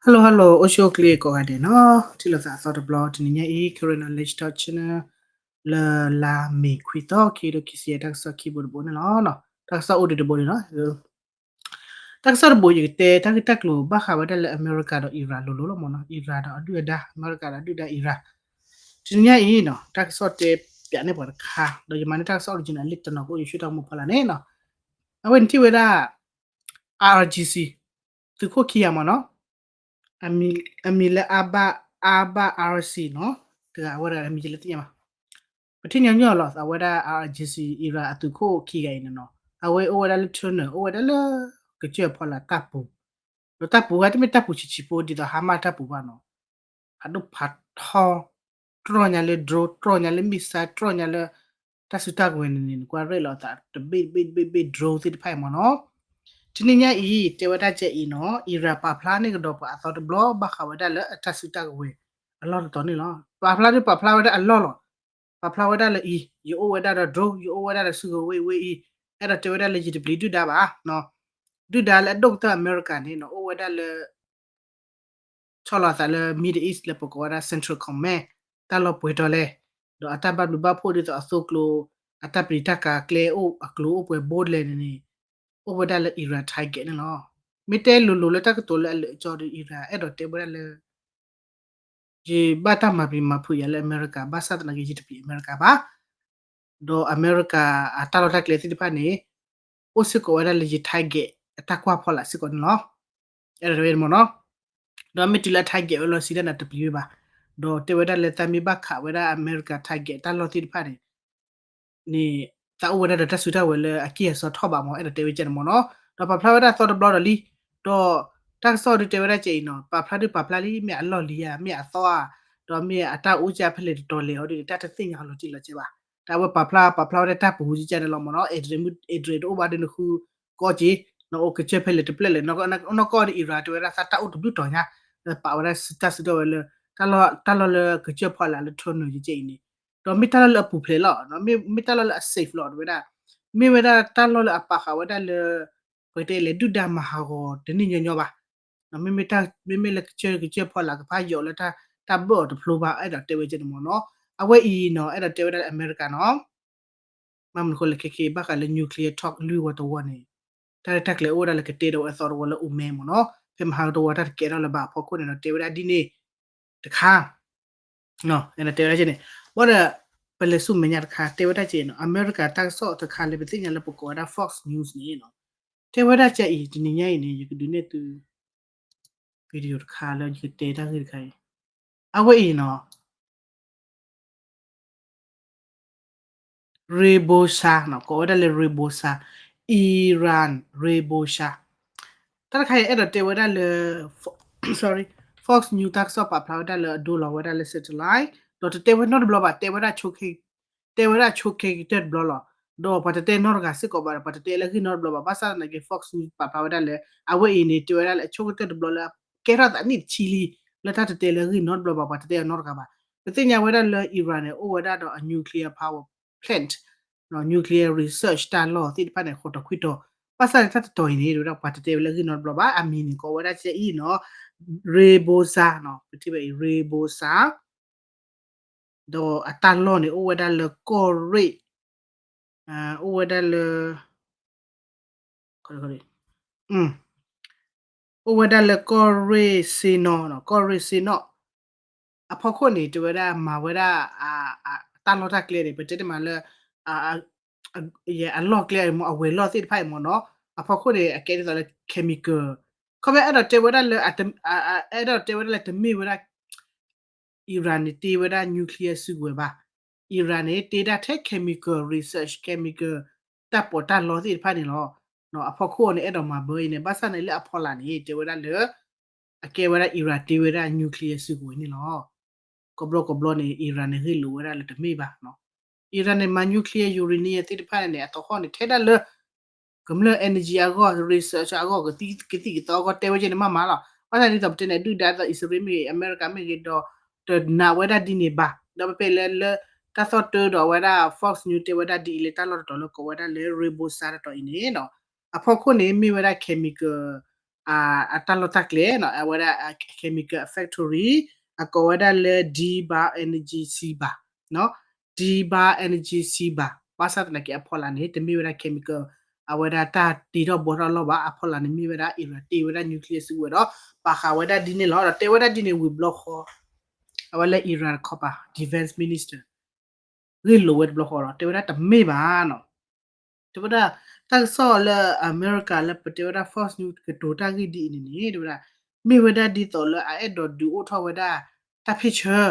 Hello hello အိၣ်ဆူၣ်အိၣ်ချ့ကိးဂၤဒဲးနီၤ, ထံၣ်လိာ်သးအသီတဘျီ တနံၤညါအံၤ Karen Knowledge Talk Channel လၢလါမ့ၤခွံသီ ခံကထိခံဆံယဲၢ် တၢ်ကစီၣ်ခံဘိတဘိန့ၣ်လီၤ. တၢ်ကစီၣ်အိၣ်ဒံးတဘိန့ၣ်လီၤ. တၢ်ကစီၣ်တဘိ ယကတဲတၢ်ဂ့ၢ်တၢ်ကျိၤဘၣ်ဃးဝဲဒၣ်လၢအမဲရကၤဒီးအံရၣ်လိၤလိၤလီၤမ့ၢ်နီၤ, အံရၣ်ဒီးအဒုၣ်အဒါ အမဲရကၤဒီးအဒုၣ်ဒါအံရၣ်. တနံၤညါအံၤနီၤ တၢ်ကစီၣ်တဲပၠးန့ၢ်ပှၤတခါ ဒီးယမၤန့ၢ်တၢ်ကစီၣ် original လံာ်တနီၤကအိၣ် ယဆှၢတၢ်ကမူၤဖီလာ်န့ၣ်နီၤ. အဝဲန့ၣ်ထံၣ်ဝဲဒၣ် R R G C သုးခိၣ်ခံဂၤမ့ၢ်နီၤ, အမံၤလၢ အဘၣ် အဘၣ် R C နီၤ, တဂၤအဝဲတဂၤအမံၤယလဲၤသ့ၣ်ညါဘၣ်. ပထံၣ်ညီညီလီၤ အဝဲဒၣ် R R G C အံရၣ်အသုးခိၣ်ခံဂၤအံၤန့ၣ်နီၤ, အဝဲအိၣ်ဝဲဒၣ်လၢ tunnel အိၣ်ဝဲဒၣ်လၢ ကစၢၢ်ဖီလာ်တၢ်ပူၤ, ဒီးတၢ်ပူၤဂၤတမ့ၢ်တၢ်ပူၤဆံးဆံးဖိ ဒ်သိးဟါမၢ်တၢ်ပူၤဘၣ်နီၤ. ဖးဒိၣ်ဖးထီ တြီၢ်ညါလၢ drone တြီၢ်ညါလၢ missile တြီၢ်ညါလၢ တၢ်စုတၢ်ကဝဲၤန့ၣ်န့ၣ် နကွၢ်ရဲၣ်လီၤအသးတဘ့ၣ်တဘ့ၣ်တဘ့ၣ်တဘ့ၣ် drone သ့ၣ်တဖၣ်အံၤမ့ၢ်နီၤ. တနံၤညါအံၤ တဲဝဲဒၣ်ကဲအံၤနီၤ, အံရၣ်ပာ်ဖျါန့ၢ်ကဒီးပှၤအသီတဘျီ ဘၣ်ဃးဝဲဒၣ်လၢအတၢ်စုတၢ်ကဝဲၤအလီၢ်တတီၤန့ၣ်လီၤ. ပာ်ဖျါဒုးပာ်ဖျါဝဲဒၣ်အလီၢ်လီၤ. ပာ်ဖျါဝဲဒၣ်လၢအံၤ ယအိၣ်ဝဲဒၣ်ဒီး drone ယအိၣ်ဝဲဒၣ်ဒီးစုကဝဲၤဝဲအံၤ, အဲၣ်ဒိးတဲဝဲဒၣ်လၢယတပျံၤဒုၣ်ဒါဘၣ်. ဒုၣ်ဒါလၢအဒိၣ်ကတၢၢ်အမဲရကၤန့ၣ်နီၤ အိၣ်ဝဲဒၣ်လၢ ဆီၣ်လီၤအသးလၢ Middle East လၢပကိးဝဲဒၣ် Central Command တၢ်လီၢ်ပှဲၤတီၤလဲၣ်, ဒီးအတၢ်ဘၣ်ဘျုးဘၣ်ဖှိၣ်ဒ်သိးအသိကျိၤ အတၢ်ပျံၤတၢ်ကၤကျဲအိၣ်အကျိၤအိၣ်ပှဲၤဘိလဲၣ်န့ၣ်န့ၣ် အိၣ်ဝဲဒၣ်လၢ Iran target န့ၣ်လီၤ. မ့ၢ်တဲလိၤလိၤလၢတၢ်ကတိၤလၢအလၢာ်အကၠီဒီး Iran အဲၣ်ဒိးတဲဝဲဒၣ်လၢ ယဘၣ်တၢ်မၤပျံၤမၤဖုးယၤလၢအမဲရကၤ ဘၣ်ဆၣ်သနာ်က့ ယတပျံၤအမဲရကၤဘၣ်. ဒီးအမဲရကၤအတၢ်လီၢ်တၢ်ကျဲသ့ၣ်တဖၣ်န့ၣ် အိၣ်စ့ၢ်ကီးဝဲဒၣ်လၢယ target အတၢ်ကွၢ်ဖီလာ်စ့ၢ်ကီးန့ၣ်လီၤ. အဲၣ်ဒိးတဲဝဲန့ၣ်မ့ၢ်နီၤ. ဒီးမ့ၢ်တုၤလၢအ target ဝဲလီၤစံဒၣ်န့ၣ် တပျံၤဝဲဘၣ်. ဒီးတဲဝဲဒၣ်လၢသးမ့ၢ်ဘၣ်ခးဝဲဒၣ်အမဲရကၤ target တၢ်လီၢ်သ့ၣ်တဖၣ်န့ၣ် န့ၣ် သးအိၣ်ဝဲဒၣ်ဒီးတၢ်စုတၢ်ဝဲၤလၢအက့ၢ်အစီထီၣ်ဘးမ့ၢ် အဲၣ်ဒိးတဲဝဲကဲန့ၣ်မ့ၢ်နီၤ. ဒီးပာ်ဖျါဝဲဒၣ်သီတဘျီဒီးလံ, ဒီးတၢ်ကစီၣ်ဒုးတဲဝဲဒၣ်ကဲအံၤနီၤ, ပာ်ဖျါဒုးပာ်ဖျါလံ မ့ၢ်အလီၢ်လံဧါ မ့ၢ်အသီဧါ, ဒီးမ့ၢ်အတၢ်အိၣ်ကၢ်ဖဲလဲၣ်တတီၤလဲၣ်အီၤဒ်န့ၣ် တၢ်တသ့ၣ်ညါအီၤလီၤတံၢ်လီၤဆဲးဘၣ်. တၢ်ဝဲပာ်ဖျါပာ်ဖျါဝဲဒၣ်တၢ်ပူၤကဲန့ၣ်လီၤမ့ၢ်နီၤ, အ့ဒြံးမ့ၢ် အ့ဒြံးတအိၣ်ဘၣ်ဒီးနဃုကီက့ၤ, နအိၣ်ကစၢၢ်ဖဲလဲၣ်တပျဲၢ်လဲၣ်, နီၢ်ကီၢ်န့ၣ် အံရၣ်တဲဝဲဒၣ်သးတၢ်အိၣ်တဘျုးတီၤညါ, ပာ်ဝဲဒၣ်တၢ်စုတၢ်ဝဲၤလၢ တၢ်လီၢ်လၢကစၢၢ်ဖီလာ်လၢ tunnel ကဲအံၤန့ၣ်, ဒီးမ့ၢ်တၢ်လီၢ်လၢအပူၤဖျဲးလီၤ, မ့ၢ်တၢ်လီၢ်လၢအ safe လီၤ တဲဝဲဒၣ်, မ့ၢ်ဝဲဒၣ်တၢ်လီၢ်လၢအပာ်ဃာ်ဝဲဒၣ်လၢ ပကတဲလဲၤဒုၣ်ဒါမၤဟးဂီၤတန့ၢ်ညီညီဘၣ်. မ့မ့ၢ်လၢကစၢၢ်ကစၢၢ်ဖီလာ်ကဖးယိာ်လၢတၢ်ဘၢၣ်အီၤတဖျိဘၣ် အဲၣ်ဒိးတဲဝဲကဲန့ၣ်မ့ၢ်နီၤ. အဝဲအံၤနီၤ အဲၣ်ဒိးတဲဝဲဒၣ်လၢအမဲရကၤနီၤ မ့ၢ်မနုၤဃိလဲၣ်ခဲက့ ဘၣ်ဃးလၢ nuclear talk လွံၢ်ဝီတဝီန့ၣ် တၢ်ရဲၣ်တၢ်ကျဲၤအိၣ်ဝဲဒၣ်လၢကတဲဒီးဝဲအသီတဝီလၢအိၣ်မဲမ့ၢ်နီၤ, ဖဲမဟါတဝီတၢ်တကဲထီၣ်လၢၤဘၣ်အဖီခိၣ်န့ၣ်ဒီး တဲဝဲဒၣ်ဒ်န့ၣ် တခါ တဲဝဲဒၣ်ကဲန့ၣ်, ဘၣ်ဒီး ပလဲၤဆူမဲာ်ညါတခါ တဲဝဲဒၣ်ကဲနီၤ, အမဲရကၤတၢ်ကစီၣ်တခါလၢပသ့ၣ်ညါလၢပကိးဝဲဒၣ် Fox News န့ၣ်နီၤ, တဲဝဲဒၣ်ကဲအံၤ တနံၤညါအံၤန့ၣ် ယကဒုးနဲၣ်သု video တခါလၢယကတဲတၢ်ဂ့ၢ်တခါအံၤ, အဝဲအံၤနီၤ Rabosa နီၤ, ကိးဝဲဒၣ်လၢ Rabosa, Iran Rabosa. တၢ်တခါအံၤ အဲၣ်ဒိးတဲဝဲဒၣ်လၢ sorry, Fox News တၢ်ကစီၣ်ပာ်ဖျါဝဲဒၣ်လၢအဒိလီၤဝဲဒၣ်လၢ satellite, ဒီးတတဲဝဲနီတဘျီဘၣ်, တဲဝဲဒၣ်ဆိ, တဲဝဲဒၣ်ဆိက့ၤကတၢၢ်တဘျီလီၤ. ဒီးပှၤတတဲနီတဂၤစ့ၢ်ကီးဘၣ်ဒီး ပှၤတတဲလၢအဂ့ၢ်နီတဘျီဘၣ်. ဘၣ်ဆၣ်သနာ်က့ Fox News ပာ်ဖျါဝဲဒၣ်လၢ အဝဲအံၤန့ၣ် တဲဝဲဒၣ်လၢအဆိကတၢၢ်တဘျီလၢ ကဲထီၣ်သးနံၣ်တဆံလံ လၢတၢ်တတဲလၢအဂ့ၢ်နီတဘျီဘၣ်, ပှၤတတဲအီၤနီတဂၤဘၣ်. ပသ့ၣ်ညါဝဲဒၣ်လၢ Iran န့ၣ် အိၣ်ဝဲဒၣ်ဒီးအ nuclear power plant, nuclear research တၢ်လီၢ်သ့ၣ်တဖၣ်န့ၣ် ဃိးတီၤခွံတီၤ, ဘၣ်ဆၣ်န့ၣ် တၢ်တတီၤအံၤန့ၣ် တဲဝဲဒၣ်ပှၤတတဲဝဲလၢအဂ့ၢ်နီတဘျီဘၣ်. အမံၤန့ၣ် ကိးဝဲဒၣ်ကဲအံၤနီၤ, Rabosa နီၤ, ပထံၣ်ဘၣ်အံၤ Rabosa ဒီးအတၢ်လီၢ်န့ၣ် အိၣ်ဝဲဒၣ်လၢကီၢ်ရ့ၣ်, အိၣ်ဝဲဒၣ်လၢ အိၣ်ဝဲဒၣ်လၢကီၢ်ရ့ၣ်စ့နီၤ, ကီၢ်ရ့ၣ်စ့နီၤ အဖီခိၣ်န့ၣ် တဲဝဲဒၣ်မၤဝဲဒၣ် တၢ်လီၢ်တၢ်ကျဲန့ၣ် ပတဲတမံၤလၢ အလီၢ်ကျဲအံၤမ့ၢ် အဝဲၤလီၢ်သ့ၣ်တဖၣ်အံၤမ့ၢ်နီၤ, အဖီခိၣ်န့ၣ် အကဲဒ်သိးလၢ chemical, ခီဖျိအဲၣ်ဒိးတဲဝဲဒၣ်လၢ အဲၣ်ဒိးတဲဝဲဒၣ်လၢတမ့ၢ်ဝဲဒၣ် Iran န့ၣ် တ့ဝဲဒၣ် nuclear စုကဝဲၤဘၣ်. Iran န့ၣ် တ့ဒၣ်ထဲ chemical research, chemical တၢ်ပီးတၢ်လီသ့ၣ်တဖၣ်န့ၣ်လီၤ. အဖီခိၣ်န့ၣ် အဲၣ်ဒိးမၤဘၢအံၤန့ၣ် ဘၣ်ဆၣ်န့ၣ်လၢအဖီလာ်န့ၣ် တဲဝဲဒၣ်လၢ အကဲဝဲဒၣ် Iran တ့ဝဲဒၣ် nuclear စုကဝဲၤန့ၣ်လီၤ. ကဘျီကဘျီန့ၣ် Iran န့ၣ် ဂ့ၢ်လိာ်ဝဲဒၣ်လၢတမ့ၢ်ဘၣ်နီၤ. Iran န့ၣ် မၤ nuclear uranium သ့ၣ်တဖၣ်န့ၣ်န့ၣ် အသဟီၣ်န့ၣ် ထဲဒၣ်လၢ ကမျၢၢ် energy အဂီၢ် research အဂီၢ် ကသံၣ်ကသီအဂီၢ် တဲဝဲကဲန့ၣ်မးမးလီၤ. ဘၣ်ဆၣ်ဒ်သိးပတဲန့ၣ် ဒုၣ်ဒါဒ်သိးအံၣ်စရ့လးမ့ၢ်ဂ့ၤ အမဲရကၤမ့ၢ်ဂ့ၤဒီး တနာ်ဝဲဒၣ်ဒ်န့ၣ်ဘၣ်. ဒီးပဖဲလၢ လၢတၢ်သီၣ်တၢဒီးအဝဲဒၣ် Fox News တဲဝဲဒၣ်ဒ်အံၤလၢတၢ်လီၢ်တတီၤလၢကိးဝဲဒၣ်လၢ Rainbow Star တတီၤအံၤန့ၣ် အဖီခိၣ်န့ၣ်မ့ၢ်ဝဲဒၣ် chemical အတၢ်လီၢ်တၢ်ကျဲ အဝဲဒၣ် chemical factory အကိးဝဲဒၣ်လၢ Deba Energy Sheba, Deba Energy Sheba ဘၣ်ဆၣ်သနာ်က့အဖီလာ်န့ၣ် တမ့ၢ်ဝဲဒၣ် chemical အဝဲဒၣ်တၢ်တ့ထီၣ်ဘှီထီၣ်အလီၢ်ဘၣ်. အဖီလာ်န့ၣ်မ့ၢ်ဝဲဒၣ် Iran တ့ဝဲဒၣ် nuclear စုကဝဲၤဒီး ပာ်ဃာ်ဝဲဒၣ်ဒ်န့ၣ်လီၤ. ဒီးတဲဝဲဒၣ်ဒ်န့ၣ်ဝံၤဘျီဃီ အဝဲလၢ Iran တခီပၤ defense minister ဂ့ၢ်လိာ်ဝဲတဘျီဃီဒီး တဲဝဲဒၣ်တမ့ၢ်ဘၣ်နီၤ တဲဝဲဒၣ် တၢ်ကစီၣ်လၢ အမဲရကၤ လၢပတဲဝဲဒၣ် Fox News ကတိၤတၢ်ဂ့ၢ်ဒ်အံၤန့ၣ်န့ၣ် တဲဝဲဒၣ် မ့ၢ်ဝဲဒၣ်ဒ်သိးလၢအအဲၣ်ဒိးဒုးအိၣ်ထီၣ်ဝဲဒၣ် တၢ်ဖ့ၣ်ဆၢ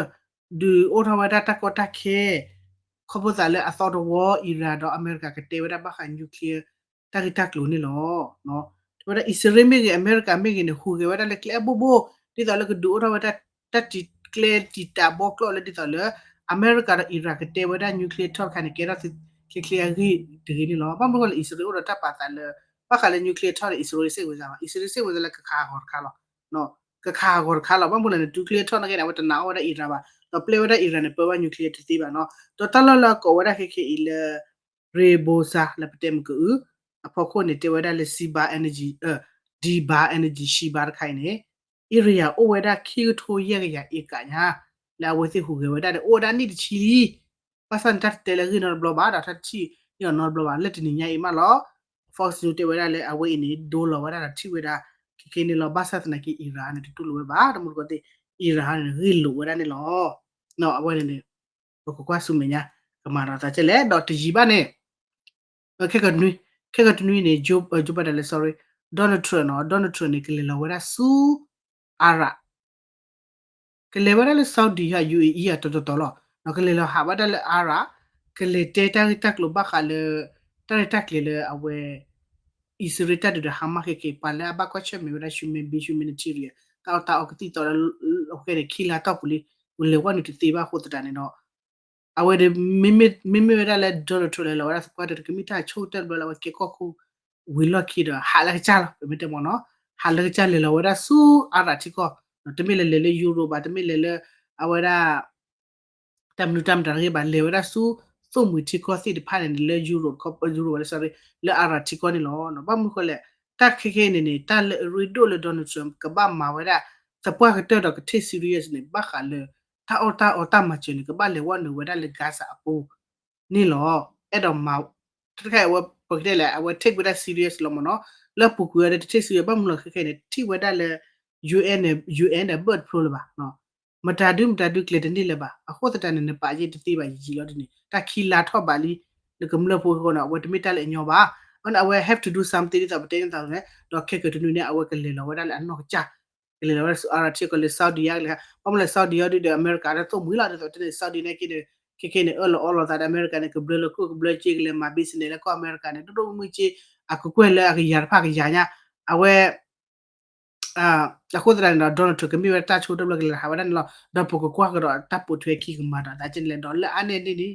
ဒုးအိၣ်ထီၣ်ဝဲဒၣ်တၢ်ကီတၢ်ခဲ ခီဖျိသးလၢအသီတဝီ Iran ဒီးအမဲရကၤကတဲဝဲဒၣ်ဘၣ်ဃး nuclear တၢ်ဂ့ၢ်တၢ်ကျိၤန့ၣ်လီၤ. တဲဝဲဒၣ် အံၣ်စရ့လးမ့ၢ်ဂ့ၤ အမဲရကၤမ့ၢ်ဂ့ၤန့ၣ် ဟူးဂဲၤဝဲဒၣ်လၢကျဲအဘိဘိ ဒ်သိးလၢကဒုးအိၣ်ထီၣ်ဝဲဒၣ် တၢ်တံာ်ကျဲတံာ်တာ်ဘီကျီၢ်လၢဒ်သိးလၢ အမဲရကၤဒီး Iran ကတဲဝဲဒၣ် nuclear talk တခါန့ၣ် ကဲထီၣ်ချ့ချ့အဂ့ၢ်တဂ့ၤန့ၣ်လီၤ. ဘၣ်မနုၤဃိလဲၣ် အံၣ်စရ့လးအိၣ်ဒီးတၢ်ပာ်သးလၢ ဘၣ်ဃးလၢ nuclear talk န့ၣ် အံၣ်စရ့လးစ့ၢ်ကီးဝဲဒၣ်ဘၣ်. အံၣ်စရ့လးစ့ၢ်ကီးဝဲဒၣ်လၢကခးအဂီၤတခါလီၤ. ကခးအဂီၤတခါလီၤ. ဘၣ်မနုၤလဲၣ်န့ၣ် nuclear talk နာ်က့န့ၣ် အဝဲတနာ်အီၣ်ဝဲဒၣ် Iran ဘၣ်. ဒီးပျဲဝဲဒၣ် Iran န့ၣ် ပၢဘၣ် nuclear တသ့ဘၣ်နီၤ. ဒီးတၢ်လီၢ်လၢအကိးဝဲဒၣ်ခဲခဲအံၤလၢ Rainbow Star လၢပတဲမ့ၢ်ကအု အဖီခိၣ်န့ၣ် တဲဝဲဒၣ်လၢ Sheba Energy, Deba Energy Sheba တခါအံၤန့ၣ် area အိၣ်ဝဲဒၣ်ခံကထိယဲၢ်ကယၤ acre ညါ လၢအဝဲသ့ၣ်ဟူးဂဲၤဝဲဒၣ်န့ၣ် အိၣ်ဝဲဒၣ်နံၣ်တဆံလံ. ဘၣ်ဆၣ်န့ၣ် တၢ်တတဲလၢအဂ့ၢ်နီတဘျီဘၣ် ဒီးတၢ်တထံၣ်န့ၢ်အီၤနီတဘျီဘၣ် လၢတနံၤညါအံၤမးလီၤ. Fox News တဲဝဲဒၣ်လၢအဝဲအံၤန့ၣ် ဒိလီၤဝဲဒၣ်ဒီးထံၣ်ဝဲဒၣ် ခဲခဲန့ၣ်လီၤ. ဘၣ်ဆၣ်သနာ်က့ Iran န့ၣ် တတူၢ်လိာ်ဝဲဘၣ် တမူတကိးသ့ၣ် Iran န့ၣ် ဂ့ၢ်လိာ်ဝဲဒၣ်န့ၣ်လီၤ. အဝဲန့ၣ်န့ၣ် ပကကွၢ်ဆူမဲာ်ညါ ကမၤဒီးသးကဲလဲၣ် ဒီးတယံာ်ဘၣ်န့ၣ် ခဲကနွံ ခဲကတနွံန့ၣ် Joe, Joe Biden လဲၣ် sorry, Donald Trump နီၤ Donald Trump န့ၣ် ကလဲၤလီၤဝဲဒၣ်ဆူ Iraq ကလဲၤဝဲဒၣ်လၢ Saudi ဟ ယူၢ်အံၣ်အံၣ် အတတီၤတီၤလီၤ. ဒီးကလဲၤလီၤဟးဝဲဒၣ်လၢ Iraq ကလဲၤတဲတၢ်ဂ့ၢ်တၢ်ကျိၤဘၣ်ဃးလၢ တၢ်ရဲၣ်တၢ်ကျဲၤလၢအဝဲ အံၣ်စရ့လးတၢ်ဒုးဒီး Hamas ခဲက့ၤ ပှၤလၢအဘၣ်ကွၢ်ဆၢၣ်မဲာ်ဝဲဒၣ် humanity humanitarian တၢ်အီၣ်တၢ်အီကသံၣ်သီလၢ အခဲန့ၣ် ခံလါတီၢ်ပူၤလံ ကလဲၤဝဲနုာ်တသ့ဘၣ်အဃိသတးန့ၣ်ဒီး အဝဲဒီး မ့မ့ၢ်ဝဲဒၣ်လၢ Donald Trump လဲၤလီၤဝဲဒၣ်သပှၢ်တၢၢ် တကမ့ၢ်တၢ်ဆိကတၢၢ်တဘျီလၢအဝဲကဲကီၢ်ခိၣ်ဝံၤလီၢ်ခံဒီး ဟးလၢကစၢ်လီၤ ပမ့ၢ်တဲမ့ၢ်နီၤ ဟးလၢကစၢ်လဲၤလီၤဝဲဒၣ်ဆူ Iraq ထံကီၢ် တမ့ၢ်လဲၤလဲၤလၢ Europe ဘၣ် တမ့ၢ်လဲၤလၢ အဝဲဒၣ် တၢ်မနုၤတၢ်မတၤတဂ့ၤဘၣ် လဲၤဝဲဒၣ်ဆူ သိၣ်မှံၤထံကီၢ်သ့ၣ်တဖၣ်န့ၣ် လၢ Europe, Europe ဝဲလၢ sorry လၢ Iraq ထံကီၢ်န့ၣ်လီၤ. ဘၣ်မနုၤဃိလဲၣ် တၢ်ခဲခဲအံၤန့ၣ်န့ၣ် တၢ်လၢအရ့ဒိၣ်လၢ Donald Trump ကဘၣ်မၤဝဲဒၣ် သပှၢ်ကတၢၢ်ဒီးက take serious န့ၣ် ဘၣ်ဃးလၢ တၢ်အီၣ်တၢ်အီတၢ်မၤစၢၤန့ၣ် ကဘၣ်လဲၤဝဲနုာ်ဝဲဒၣ်လၢ Gaza အပူၤ န့ၣ်လီၤ. အဲၣ်ဒိးမၤ တခါအဝဲ ပကတဲလဲၣ် အဝဲ take ဝဲဒၣ် serious လီၤမ့ၢ်နီၤ လၢပူၤကွံာ်ဝဲဒၣ်တ take serious ဘၣ်မနုၤလီၤခဲခဲန့ၣ် ထံၣ်ဝဲဒၣ်လၢ UN န့ၣ် UN ဒီး bird flu လၢၤဘၣ် မတၤဒုမတၤဒုကျဲၤတန့ၢ်လၢၤဘၣ် အဃိသတးန့ၣ် နပာ်ယဲတသ့ဘၣ်ယံာ်လီၤဒ်န့ၣ် တၢ်ခံလါထီၣ်ဘးလံ လၢကမျၢၢ်ဖိအဃိန့ၣ် အဝဲတမ့ၢ်တၢ်လၢအညီဘၣ် အဝဲ have to do something ဒ်သိးပတဲန့ၣ်သးန့ၣ် ဒီးခဲကတနွံန့ၣ် အဝဲကလဲၤလီၤဝဲဒၣ်လၢအနီၢ်ကစၢ် ကလဲၤလီၤဝဲဒၣ်ဆူ Iraq ထံကီၢ်လၢ Saudi အါကလဲၤ ဘၣ်မနုၤလဲၣ် Saudi အီၤဒုဒီး အမဲရကၤဒီးသိၣ်မှံၤလီၤ ဒ်သိးပတဲန့ၣ် Saudi န့ၣ်က့န့ၣ် ခဲခဲန့ၣ် အၢၣ်လီၤအီလီၤသးဒီးအမဲရကၤန့ၣ် ကဘျၢလၢခိၣ်ကဘျၢစ့ ကလဲၤမၤ business လၢကီၢ်အမဲရကၤန့ၣ် ဒိၣ်ဒိၣ်မုၢ်မုၢ်စ့ အကကွဲၢ်လၢအကယၤတဖၣ်ကယၤညါ အဝဲ အဃိသတးန့ၣ်ဒီး Donald Trump ကမ့ၢ်ဝဲဒၣ်တၢ်ဆိကတၢၢ်တဘျီကလဲၤဟးဝဲဒၣ်န့ၣ်လီၤ. ဒီးပကကွၢ်ကဒီးတၢ်ပိာ်ထွဲခံကမၤဒီးသးကဲန့ၣ်လဲၣ် ဒီးလၢအါန့ၢ်န့ၣ်န့ၣ်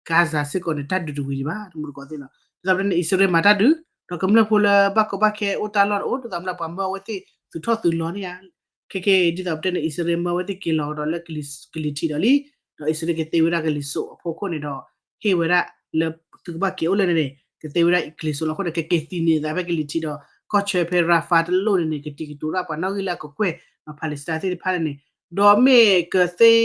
Gaza စ့ၢ်ကီးန့ၣ် တၢ်ဒုးတဝံၤဒံးဘၣ် တမူတကိးသ့ၣ်နီၤ ဒ်သိးပတဲန့ၣ် အံၣ်စရ့လးမၤတၢ်ဒုး ဒီးကမျၢၢ်ဖိလၢဘၣ်ကီဘၣ်ခဲအိၣ်တၢ်လီၢ်တအိၣ် ဒ်သိးပှၤမၢအဝဲသ့ၣ်သုးထီၣ်သုးလီၤန့ၣ်ဧါ ခဲခဲအံၤ ဒ်သိးပတဲန့ၣ် အံၣ်စရ့လးမၢဝဲသ့ၣ်က့ၤလီၤကဒီးလၢကလံၤထံးဒီးလံ ဒီးအံၣ်စရ့လးကသ့ဝဲဒၣ်ကလံၤစိးအဖီခိၣ်န့ၣ်ဒီး ဟ့ၣ်ဝဲဒၣ်လၢသုကဘၣ်က့ၤအိၣ်လၢန့ၣ်န့ၣ် ကသ့ဝဲဒၣ်ကလံၤစိးလီၤအဃိန့ၣ် ကက့ၤသံန့ၢ်သးဖဲကလံၤထံးဒီး ကီၢ်ဆၢဖဲ Rafah တလိၣ်န့ၣ်န့ၣ် ကတံၤကတိၤဒၣ်ပှၤနီၣ်ဂံၢ်လၢအကကွဲၢ် Palestine သ့ၣ်တဖၣ်န့ၣ်န့ၣ် ဒီးမ့ၢ်ကသ့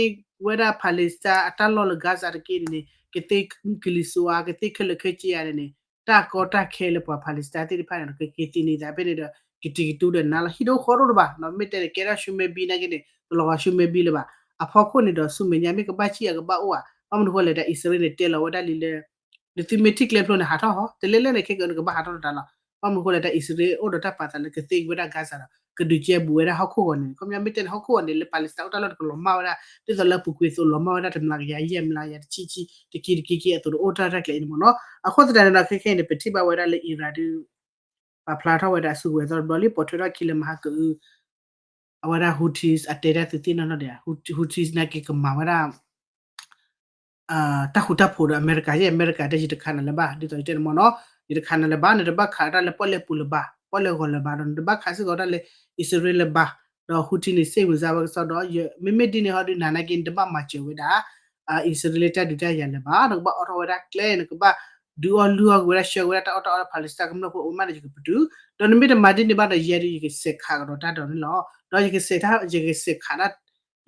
ဝဲဒၣ် Palestine အတၢ်လီၢ်လၢ Gaza တက့ၢ်န့ၣ်န့ၣ် ကသ့ကလံၤစိးဧါ ကသ့ခဲလၢာ်ခဲဆ့ဧါန့ၣ်န့ၣ် တၢ်ကီတၢ်ခဲလၢပှၤ Palestine သ့ၣ်တဖၣ်န့ၣ်ဒီး ကက့ၤသံန့ၢ်သးဖဲန့ၣ်ဒီး ကတံၤကတိၤဒီးနၤလီၤ ဟံၣ်ဒိၣ်ဃီဒိၣ်တဘၣ် မ့ၢ်တဲန့ၣ် ကဲထီၣ် ဆူမဲဘံ နာ်က့န့ၣ် တလီၤဂာ် ဆူမဲဘံ လၢၤဘၣ် အဖီခိၣ်န့ၣ်ဒီး ဆူမဲာ်ညါမ့ၢ်ကဘၣ်ဆံၣ်အကဘၣ်အိၣ်ဧါ ဘၣ်မနုၤဃိလဲၣ်ဒီး အံၣ်စရ့လးန့ၣ် တဲလီၤဝဲဒၣ်လံလၢ နသုမ့ၢ်ထံၣ်ကျဲဖျိန့ၣ် ဟးထီၣ်ဟီ တလဲလဲၣ်န့ၣ် ခဲကနံၣ်အံၤ နကဘၣ်ဟးထီၣ်တၢ်လီၤ ဘၣ်မနုၤဃိလဲၣ်ဒီး အံၣ်စရ့လးအိၣ်ဒီးတၢ်ပာ်သးလၢကသ့ဝဲဒၣ် Gaza ဒီး ကဒုးကဲဘူးဝဲဒၣ်ဟီၣ်ခိၣ်ဂီၤန့ၣ် ခီပညီမ့ၢ်တဲန့ၣ် ဟီၣ်ခိၣ်ဂီၤန့ၣ် လၢ Palestine အိၣ်တၢ်လီၢ်တကလီၤမၢ်ဝဲဒၣ် ဒ်သိးလၢအပူၤကွံာ်အသိးလီၤမၢ်ဝဲဒၣ် တမျးကယၤယဲၢ်မျးကယၤတဆံဆံ တက့တက့က့အသိးဒီး အိၣ်တၢ်ရဲၣ်တၢ်ကျဲၤအံၤန့ၣ်မ့ၢ်နီၤ အဃိသတးန့ၣ်ဒီး ခဲခဲအံၤန့ၣ် ပထံၣ်ဘၣ်ဝဲဒၣ်လၢ Iran ဒုး ပာ်ဖျါထီၣ်ဝဲဒၣ်စုကဝဲၤသီတဘျီလံ ပိာ်ထွဲထီၣ်ခံလၢမဟါကအု အဝဲဒၣ် Houthis အတဲတၢ်သုးသ့ၣ်နီၣ်နီၣ်ဒံး Houthis နာ်က့ကမၤဝဲဒၣ် တၢ်ဃူတၢ်ဖိးဒီးအမဲရကၤ ယဲ အမဲရကၤတဲ ယတခးနၤလၢၤဘၣ် ဒ်သိးယတဲန့ၣ်မ့ၢ်နီၤ, ယတခးနၤလၢၤဘၣ်, နတဘၣ်ခးတၢ်လၢပီၣ်လဲၣ်ပူၤလၢၤဘၣ်, ပီၣ်လဲၣ်ဂီၤလၢၤဘၣ်, ဒီးနတဘၣ်ခးစ့ၢ်ကီးတၢ်လၢအံၣ်စရ့လးလၢၤဘၣ်, ဒီး Houthi န့ၣ် စ့ၢ်ဝံၤစါဝဲကစီဒီး မ့မ့ၢ်ဒ်န့ၣ်ဟီဒုး နၤနာ်က့ နတဘၣ်မၤစၢၤဝဲဒၣ် အံၣ်စရ့လးတၢ်ဒုးတၢ်ယၤလၢၤဘၣ်, နကဘၣ်အိးထီၣ်ဝဲဒၣ်ကျဲ နကဘၣ်ဒုးအီၣ်လုၢ်အီၣ်က့ၤဝဲဒၣ် ဆှၢက့ၤဝဲဒၣ်တၢ်အီၣ်တၢ်အီလၢ Palestine ကမျၢၢ်ဖိအအိၣ်မးဒီး ယကပတုာ်, ဒီးနမ့ၢ်တမၤဒ်န့ၣ်ဘၣ်ဒီး ယဲဒုး ယကစဲးခးကဒီးတၢ်ဒီးန့ၣ်လီၤ. ဒီးယကစဲး ယကစဲးခးဒၣ်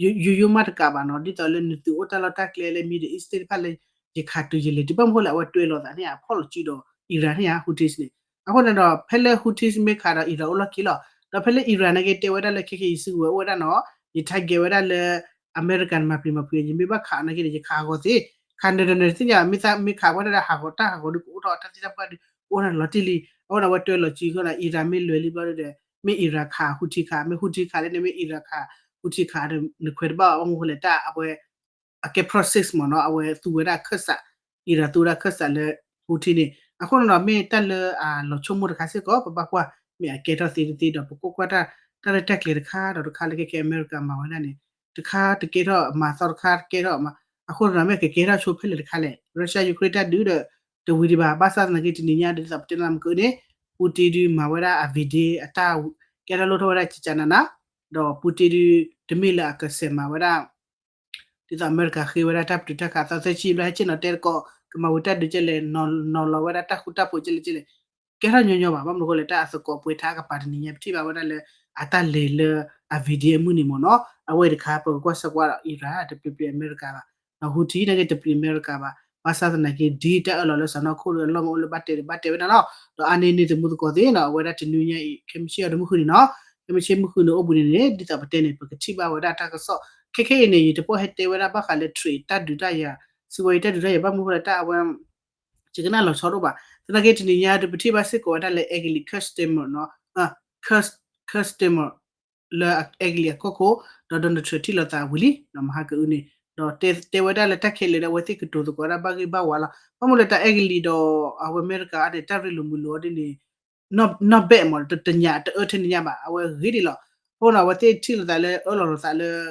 ယိယိမးတကးဘၣ်နီၤ, ဒ်သိးလၢနသုးအိၣ်တၢ်လီၢ်တၢ်ကျဲလၢ Middle East သ့ၣ်တဖၣ်လၢ ယခးတုၤယလဲၤတုၤ ဘၣ်မနုၤဃိလဲၣ် အဝဲတွဲလီၤသးန့ၣ် အဖီၣ်လီၤစုဒီး Iran န့ၣ်ဧါ Houthis န့ၣ်, အဃိန့ၣ်ဒီး ဖဲလၢ Houthis မ့ၢ်ခးဒီး Iran အိၣ်လီၢ်ခံလီၤ. ဒီးဖဲလၢ Iran နာ်က့ တဲဝဲဒၣ်လၢ ခဲကနံၣ်အံၤ ယစုကဝဲၤအိၣ်ဝဲဒၣ်နီၤ, ယ target ဝဲဒၣ်လၢ အမဲရကၤန့ၣ် မၤပျံၤမၤဖုး ယမ့ၢ်ဘၣ်ခးနာ်က့န့ၣ် ယခးဟးဂီၤသ့, ခးနၢၤဒီးနၢၤသ့ၣ်ညါ မ့ၢ်သးမ့ၢ်ခးဝဲဒၣ်ဒီး ဟးဂီၤတၢ်ဟးဂီၤဒုး ကအိၣ်ထီၣ်တၢ်သ့ၣ်တၢ်ပှၢ်ဒုး ကအိၣ်ထီၣ်လီၤတံၢ်လံ. အဃိန့ၣ် အဝဲတွဲလီၤစုဃိဒီး Iran မ့ၢ်လဲၤလံဘျီဒီး မ့ၢ် Iran ခး Houthi ခး, မ့ၢ် Houthi ခးလဲၣ်န့ၣ် မ့ၢ် Iran ခး Houthi ခးဒီး နခွဲးတဘၣ်ဘၣ် ဘၣ်မနုၤဃိလဲၣ် တၢ်အဝဲ အကဲ process မ့ၢ်နီၤ, အဝဲသူဝဲဒၣ်ခၢၣ်စး, Iran သူဝဲဒၣ်ခၢၣ်စးလၢ Houthi န့ၣ်, အဃိန့ၣ်ဒီး မ့ၢ်တၢ်လၢအလီၤဆိကမိၣ်တခါစ့ၢ်ကီး ပဘၣ်ကွၢ် မ့ၢ်အကဲထီၣ်သ့တသ့ဒီး ပကွၢ်ကွၢ်တၢ် တၢ်ရဲၣ်တၢ်ကျဲၤတခါဒီးတခါလၢခဲခဲအမဲရကၤမၤဝဲဒၣ်န့ၣ် တခါတကဲထီၣ်မၤသီတခါတကဲထီၣ်မၤ, အဃိန့ၣ်ဒီး မ့ၢ်ကကဲထီၣ်ဆိဖဲလဲၣ်တခါလဲၣ်, Russia Ukraine တၢ်ဒုးဒီး တဝံၤဒံးဘၣ်, ဘၣ်ဆၣ်သနာ်က့ တနံၤညါဒ်သိး ပတဲနၤမုၢ်ကနံၤန့ၣ် Putin ဒုးမၤဝဲဒၣ်အ video အတၢ် ကဲထီၣ်လိၣ်ထီၣ်ဝဲဒၣ် ကကနန ဒီး Putin ဒုး တမ့ၢ်လၢအကစဲးမၤဝဲဒၣ် ဒ်သိးအမဲရကၤဃ့ဝဲဒၣ်တၢ်ပတုာ်တၢ်ခးအသီသၢဆံဘျီ ဟဲက့ၤနီၤတဲသကိး ကမၤဝံၤတၢ်ဒုးကဲလဲၣ်, နီၤလီၤဝဲဒၣ်တၢ်ဃူတၢ်ဖိးကဲလဲၣ်ကဲလဲၣ်, ကဲထီၣ်ညီညီဘၣ်. ဘၣ်မနုၤအဃိလဲၣ် တၢ်အသကိးပှဲၤထါကပၤတနံၤညါ ပထံၣ်ဘၣ်ဝဲဒၣ်လၢ အတၢ်လဲၤလၢ အ video အမုၢ်နံၤမ့ၢ်နီၤ, အဝဲတခါ ပကကွၢ်ဆၢကွၢ်ဒီး Iran တပျံၤပျံၤအမဲရကၤဘၣ်, ဒီး Houthi နာ်က့ တပျံၤအမဲရကၤဘၣ်, ဘၣ်ဆၣ်သနာ်က့ ဒ်တၢ်အၢၣ်လီၤလၢစီၤနီၢ်ခိၣ်ဒီးအလီၢ်မ့ၢ်အိၣ်လၢဘၣ်တဲဒီးဘၣ်တဲဝဲဒၣ်လီၤ. ဒီးအါန့ၢ်န့ၣ် သမူသကိးသ့ၣ်နီၤ အဝဲဒၣ်တနွံညါအံၤ ခဲမုၢ်ဆ့ၣ်အီၤဒီးမုၢ်ဃုနံၤနီၤ, ခဲမုၢ်ဆ့ၣ်မုၢ်ဃုနံၤအိၣ်ဘှံးနံၤန့ၣ် ဒ်သိးပတဲန့ၣ် ပကထံၣ်ဘၣ်ဝဲဒၣ်တၢ်ကစီၣ် ခဲခဲအံၤန့ၣ် ယတပိၢ်ဟဲတဲဝဲဒၣ်ဘၣ်ဃးလၢ trade တၢ်ဒုးတၢ်ယၤ စံးဝဲအံၤတၢ်ဒုးတၢ်ယၤ ဘၣ်မနုၤဃိလဲၣ် တၢ်အဝဲ ယကနၣ်လီၤဆီဒိၣ်ဘၣ်. သနာ်က့တနံၤညါဒီး ပထံၣ်ဘၣ်စ့ၢ်ကီးဝဲဒၣ်လၢ Egli Customer နီၤ, Cus- Customer လၢ Egli အကီၢ်ခိၣ် ဒီး Donald Trump ထံၣ်လိာ်သးဝံၤလံ ဒီးမဟါကအုန့ၣ် ဒီးတဲဝဲဒၣ်လၢတၢ်ခဲလၢာ်ဒီး အဝဲသ့ၣ်ကတိၤသကိးဝဲဒၣ်ဘၣ်ဂ့ၢ်ဘၣ်ဝါလီၤ. ဘၣ်မနုၤလၢတၢ် Egli ဒီး အဝဲအမဲရကၤအံၤန့ၣ် တၢ်ရ့လိာ်မုာ်လိာ်အီၤဒ်န့ၣ် နီၢ်ဘဲၣ်မး တညးတအၢထဲန့ၣ်ညါဘၣ် အဝဲဂ့ၤဒံးလီၤ. အဃိန့ၣ် အဝဲသ့ၣ်ထံၣ်လိာ်သးလၢအၢၣ်လီၤလိာ်သးလၢ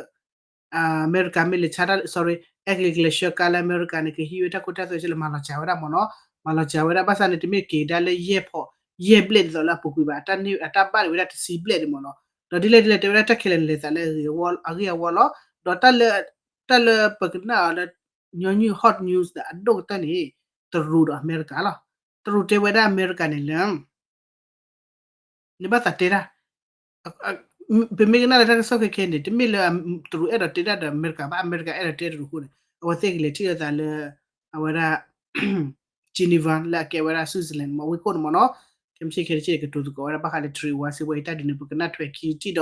အမဲရကၤမ့ၢ်လဲၤဆါတၢ် sorry, Egli ကလဲၤဆှၢကါလၢအမဲရကၤန့ၣ် ကဟံးဝဲတၢ်ခိတၢ်သွဲဆဲးလၢမၤလီၤစှၤဝဲဒၣ်မ့ၢ်နီၤ, မၤလီၤစှၤဝဲဒၣ် ဘၣ်ဆၣ်န့ၣ် တမ့ၢ်က့ၤဒၣ်လၢယဲၢ်ဖီး ယဲၢ်ဘျဲၣ်ဒ်သိးလၢအပူၤကွံာ်ဘၣ်, တၢ်န့ၢ်အတၢ်ဘၣ်ဒံးဝဲဒၣ်တဆံဘျဲၣ်ဒံးမ့ၢ်နီၤ, ဒီးဒ်လဲၣ်ဒ်လဲၣ် တဲဝဲဒၣ်တၢ်ခဲလၢာ်န့ၣ်လဲၤသးလၢအဂ့ၤအဝီအလီၤ, ဒီးတၢ်လၢ တၢ်လၢပကနၣ်အီၤလၢ ညီနုၢ် hot news ဒီးအဒိၣ်ကတၢၢ်န့ၣ် တရူးဒီးအမဲရကၤလီၤ. တရူးတဲဝဲဒၣ်အမဲရကၤန့ၣ်လၢ နဘၣ်သးတဲတၢ်, ပမ့ၢ်ကနၣ်လၢတၢ်ကစီၣ်ခဲခဲန့ၣ် တမ့ၢ်လၢတရူးအဲၣ်ဒိးတဲတၢ်ဒီးအမဲရကၤဘၣ်, အမဲရကၤအဲၣ်ဒိးတဲတရူးအဃိန့ၣ် အဝဲသ့ၣ်ကလဲၤထံၣ်လိာ်သးလၢ အဝဲဒၣ် Geneva လၢအကဲဝဲဒၣ် Switzerland မ့ၢ်ဝ့ၢ်ခိၣ်န့ၣ်မ့ၢ်နီၤ, ခဲမုၢ်ဆ့ၣ်ခဲတဆ့ၣ်န့ၣ် ကတိၤသကိးဝဲဒၣ်ဘၣ်ဃးလၢ trade war စံးဝဲအံၤတၢ်ဒုးန့ၣ် ပကနၣ်ထွဲခံထံၣ်ဒီး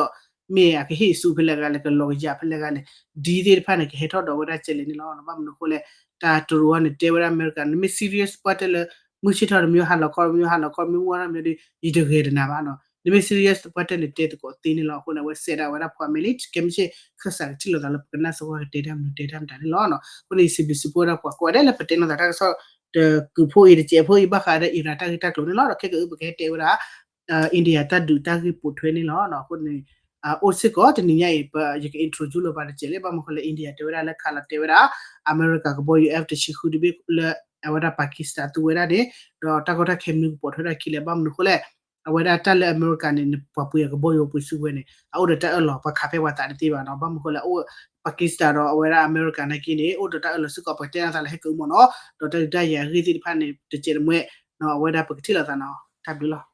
မ့ၢ်အကဟ့ၣ်ဆူၣ်ဖဲလဲၣ်ဂၤလဲၣ်, ကလီၤကယၤဖဲလဲၣ်ဂၤလဲၣ်, ဒ်သ့ၣ်တဖၣ်န့ၣ် ကဟဲထီၣ်ဒီးဝဲဒၣ်ကဲလဲၣ်န့ၣ်လီၤ. ဘၣ်မနုၤအဃိလဲၣ် တၢ်တရူးအံၤန့ၣ် တဲဝဲဒၣ်အမဲရကၤ နမ့ၢ် serious ပှၢ်တဲလၢ မုၢ်ဆ့ၣ်ထီၣ်တမံၤဟါလီၤခီတမံၤ ဟါလီၤခီတမံၤ ဝါထီၣ်မံၤဒီး ယတဂဲၤတနၤဘၣ်နီၤ, နမ့ၢ် serious ပှၢ်တဲန့ၣ် တဲသကိးသ့န့ၣ်လီၤ. အဃိန့ၣ် အဝဲစဲးဒၣ်ဝဲဒၣ် ဖီအမဲလံ ခဲမုၢ်ဆ့ၣ် ခၢၣ်စးကထံၣ်လိာ်သးလၢပကနၣ်စ့ၢ်ကီးကတဲတၢ်မနုၤတဲတၢ်မတၤန့ၣ်လီၤ. အဃိန့ၣ် ယစံးဘျုးစံးဖှိၣ်ဝဲဒၣ်ပှၤကိးဂၤဒဲးလၢပတဲလိာ်သးတၢ်ကစီၣ် တကုးဖိအံၤတစဲးဖိအံၤ ဘၣ်ဃးဒီး Iran တၢ်ဂ့ၢ်တၢ်ကျိၤန့ၣ်လီၤ. ဒီးခဲကအုပကဟဲတဲဝဲဒၣ် India တၢ်ဒုးတၢ်ဂ့ၢ်ပိာ်ထွဲန့ၣ်လီၤ. အဃိန့ၣ် အိၣ်စ့ၢ်ကီးတနံၤညါအံၤ ယက introduce လီၤပာ်တစဲးလၢ ဘၣ်မနုၤအဃိလဲၣ် India တဲဝဲဒၣ်လၢခးလီၤတဲဝဲဒၣ် အမဲရကၤကဘီယူၤ F တဆံဃုတဘ့ၣ်လၢ အဝဲဒၣ် Pakistan သူဝဲဒၣ်န့ၣ် ဒီးတၢ်ကီတၢ်ခဲမနုၤကပိာ်ထွဲဒၣ်ခံလဲၣ်. ဘၣ်မနုၤအဃိလဲၣ် အဝဲဒၣ်တၢ်လၢအမဲရကၤန့ၣ် ပှၤပှ့ၤအကဘီယူၤပှ့ၤစုကဝဲၤန့ၣ် အအိၣ်ဒီးတၢ်အၢၣ်လီၤ ပှၤခးဖဲပှၤသးတသ့ဘၣ်နီၤ. ဘၣ်မနုၤအဃိလဲၣ် အိၣ် Pakistan ဒီးအဝဲဒၣ်အမဲရကၤနာ်က့န့ၣ် အိၣ်ဒီးတၢ်အၢၣ်လီၤစ့ၢ်ကီး ပှၤတဲနသးလၢဟဲကအုမ့ၢ်နီၤ. ဒီးတၢ်ဒုးတၢ်ယၤအဂ့ၢ်သ့ၣ်တဖၣ်န့ၣ် တစဲးတမှဲ အဝဲဒၣ်ပကထံၣ်လိာ်သးနီၤ. တၢ်ဘျုးလီၤ.